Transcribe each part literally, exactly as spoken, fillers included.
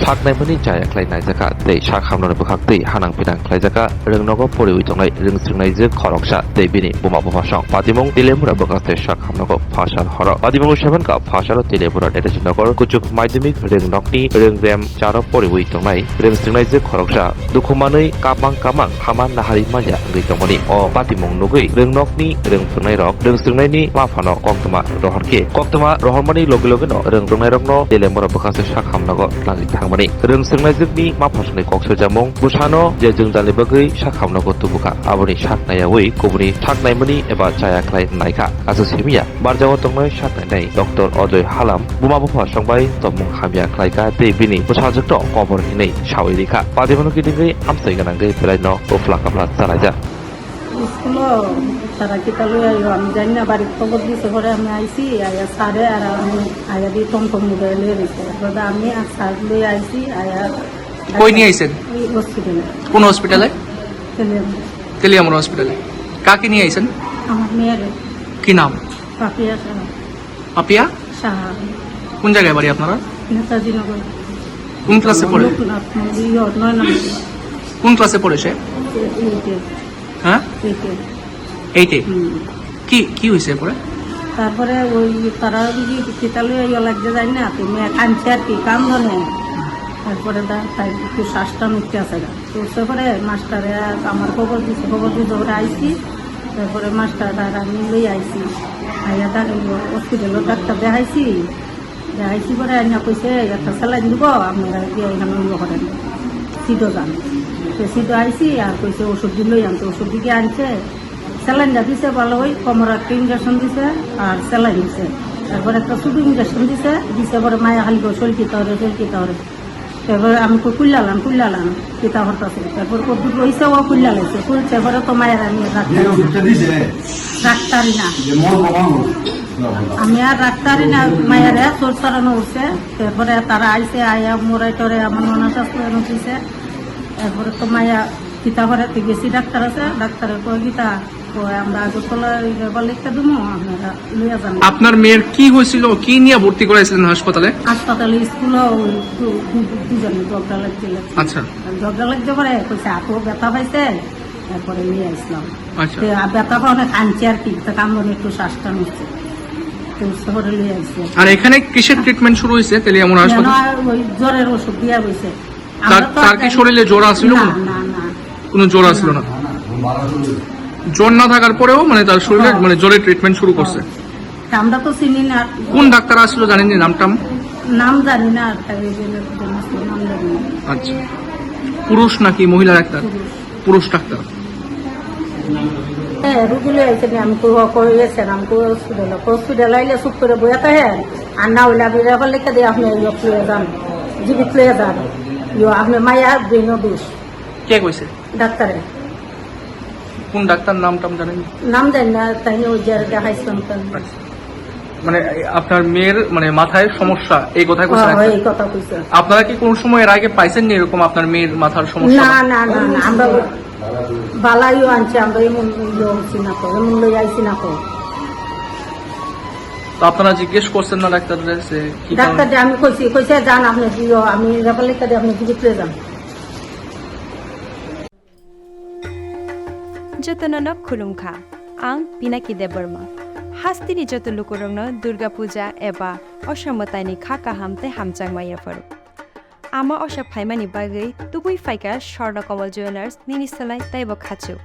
Sak naimani chaya khlai naijakha tei sak hamnani bwkhak twi hanang pinang khlaijakha rwngnogo poriwi tongnai rwngswrwngnaijwk khoroksa tei bini buma bupha song. Patimung Teliamura bwkhaste sak hamnogo phasal horo. Patimung seven ka phasalo Teliamura Netaji Nagar kuchuk madhyamik rwngnokni rwngrem charo poriwi tongnai rwngswrwngnaijwk khoroksa dukhu manwi kapang kamang hama nahari manya wngwi tongmani. O patimung nugwi rwngnokni rwngphwrwngnairok rwngswrwngnaini maphano koktwma rohorkhe, koktwma rohormani loge logeno rwngphwrwngnairokno Teliamura bwkhaste sak hamnogo twlangwi thangmani. Rwngswrwngnaijwkni maphasongni kok sojamung bwsano je jwngjalni bagwi sak hamnogo tubukha, aboni sak naiyawi kubuni sak naimani eba chaya khlai naikha. Aswk simiya barjao tongnai sak nainai Doctor Ajoy Halam buma bupha songbai tongmung hamya khlaikha tei bini bwsajwkno kobor hinwi sawi rikha. Patimungno kitingwi amchai gwnangwi belaino uphla kaphla chalaijak. স্কুলো তারা কিতা লই আইও আমি জানি না, বাড়ির খবর দিছে, পরে আমি আইছি, আয়া স্যারে আর আমি আয়া দিয়ে টমটম উঠে লই গেছে। এরপরে আমি আর স্যার লই আইছি, আয়া কই নিয়ে আইছেন? ওই হসপিটালে। কোন হসপিটালে? তেলিয়ামুড়া। তেলিয়ামুড়া হসপিটালে। কাকে নিয়ে আইছেন? আমার মেয়ের। কি নাম? পাপিয়া সাহা। পাপিয়া? সাহা। কোন জায়গায় বাড়ি আপনারা? নেতাজি নগর। কোন ক্লাসে পড়ে? লোকনাথ মন্দির, ইয়ো, নয় নম্বর। কোন ক্লাসে পড়ে সে? এইটে। হ্যাঁ? এইটে। এইটে? হুম। কি, কি হয়েছে এরপরে? তারপরে ওই তারা ওই যে কিতা লইয়া ইয়ে লাগতে যায় না, তুমি কাঁদছে আর কি, কান্দনে। তারপরে দা-, তাই একটু শ্বাসটা নিতে আছে গা। তো সে করে মাস্টারে আমার খবর দিছে, খবর দিতে ওরা আইছি। তারপরে মাস্টার আর আমি লই আইছি। আইয়া তাকে হসপিটালো ডাক্তার দেখাইছি। দেখাইছি পরে আইনা কইছে, "একটা স্যালাইন দিব, আপনারা গিয়ে এখানে ইয়ে করেন, সিধা যান।" তো সিধা আইছি আর কইছে, "ওষুধ দিলই আনতে।" ওষুধ দিকে আনছে, স্যালাইনটা দিছে ভালো ওই কোমরে একটা ইঞ্জেকশন দিছে আর স্যালাইন দিছে। তারপর একটা শুধু ইঞ্জেকশন দিছে, দিছে পরে মায়া খালি গো, "শরীর কিতা হরে, শরীর কিতা হরে।" তারপরে আমি কই, "কুল্লালাম, কুল্লালাম, কিতা হরতাছে?" তারপর কদ্দুর রইছে, ও কুল্লালাইছে। কুলছে পরে তো মায়ের আমি রাখতে পারি না। রাখতারি না। আমি আর রাখতারি না, মায়ের চোর চড়ানো উঠছে। তারপরে তারা আইছে, আয়া মোরাই টোরে আমার মনে শাস্তি দিছে। এরপরে তো মায়া কিতা করে, তুই গেছি ডাক্তার আছে, ডাক্তারে কয় কিতা, কয়, "আমরা আগরতলা রেফার লিখে দিমু, আপনারা লইয়া যান।" আপনার মেয়ের কি হয়েছিল? কি নিয়ে ভর্তি করাইছিলেন হাসপাতালে? হাসপাতালে স্কুলে ওই দু-, দু-, দুজনে ঝগড়া লাগছিল। আচ্ছা। ঝগড়া লাগতে পারে, কইছে, "এত ব্যথা পাইছে।" এরপরে নিয়ে আসলাম। আচ্ছা। তো আর ব্যথা পাওয়া কাঁদছে আর কি, তো কান্দন একটু শ্বাসটা নিচ্ছে। তো শহরে নিয়ে আসছে। আর এখানে কিসের ট্রিটমেন্ট শুরু হয়েছে তেলিয়ামুড়া হাসপাতালে? ওই জ্বরের ওষুধ দিয়া হয়েছে। তার, আমরা তো তার কি আর শরীরে জ্বর আছিল না, কোনো? না, না। কোনো জ্বর আছিল না? জ্বর না থাকার পরেও মানে তার শরীরে হ্যাঁ। মানে জ্বরের ট্রিটমেন্ট শুরু করছে? হ্যাঁ। তা আমরা তো চিনি না। কোন ডাক্তার আসলো জানেননি নাম টাম? নাম জানি না, তাই ওই জন্য নাম জানি না। আচ্ছা। পুরুষ নাকি মহিলা ডাক্তার? পুরুষ। পুরুষ ডাক্তার। হ্যাঁ, রুগী লই আইছেন, আমি কই, ও কই গেছেন, আমি কই হসপিটালে। হসপিটালে আইলে চুপ করে বইয়া থাকে, আর না হইলে আমি রেফার লিখে দিই, আপনি ইয়ে লইয়া যান, জীবিত লইয়া যান। ইয়ে, আপনি মায়া দুই নদুষ। কে কইছে? ডাক্তারে। কোন ডাক্তার নাম টাম জানেন? নাম জানি না, তাই ওই যে দেখাইছিলাম তো। আচ্ছা। মানে, আপনার মেয়ের, মানে, মাথায় সমস্যা, এই কথাই কইছে হ্যাঁ, ডাক্তার? এই কথা কইছে। আপনারা কি কোনো সময় এর আগে পাইছেন নি এরকম আপনার মেয়ের মাথার সমস্যা? না, না, না, না, আমরা ওই বালাইও আনছি, আমরা এমন ইয়ে হচ্ছি না তো, এমন লই আইছি না তো। তো আপনারা জিজ্ঞেস করছেন না ডাক্তারদের যে কি কারণে? ডাক্তারদের আমি কইছি, কইছে, "যান আপনি, ইয়ে, আমি রেফার লিখে দিই, আপনি ভিজিট করে যান।" Jotono no khulumkha, ang Pinaki Debbarma. Hasteni joto lukurokno Durga Puja eba Osha mwtaini kha kaham tei hamjakma yapharo. Ama Osha phaimani bagwi tubui phaikha Swarna Kamal Jewellers nini slai teibo khachuk.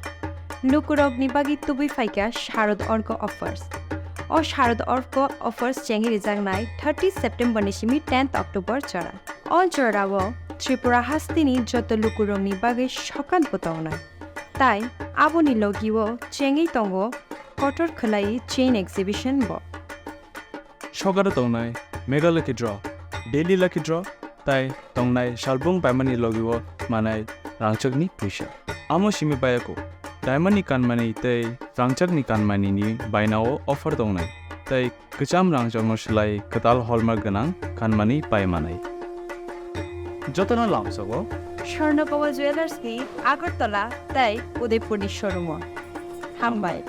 Lukurokni bagwi tubui phaikha Sharad Orko Offers. O Sharad Orko Offers chengwi rijaknai thirty September ni simi tenth October jora. O jorao Tripura hasteni joto lukurokni bagwi sokan bo tongnai. Tai aboni logio chengwi tongo kotor khwlai chain exhibition bo. Sokaro tongnai Mega Lucky Draw, Daily Lucky Draw, tai tongnai salbung paimani logio manai rangchakni puisa. Amo simi bayako, diamond ni kanmani tei rangchakni kanmani ni bainao offer tongnai. Tai kwcham rangchakno swlai kwtal hallmark gwnang kanmani pai manai. Jotono lamsogo Swarna Kamal Jewellers ni Agartala tei Udaipur ni showroom o. Hambai.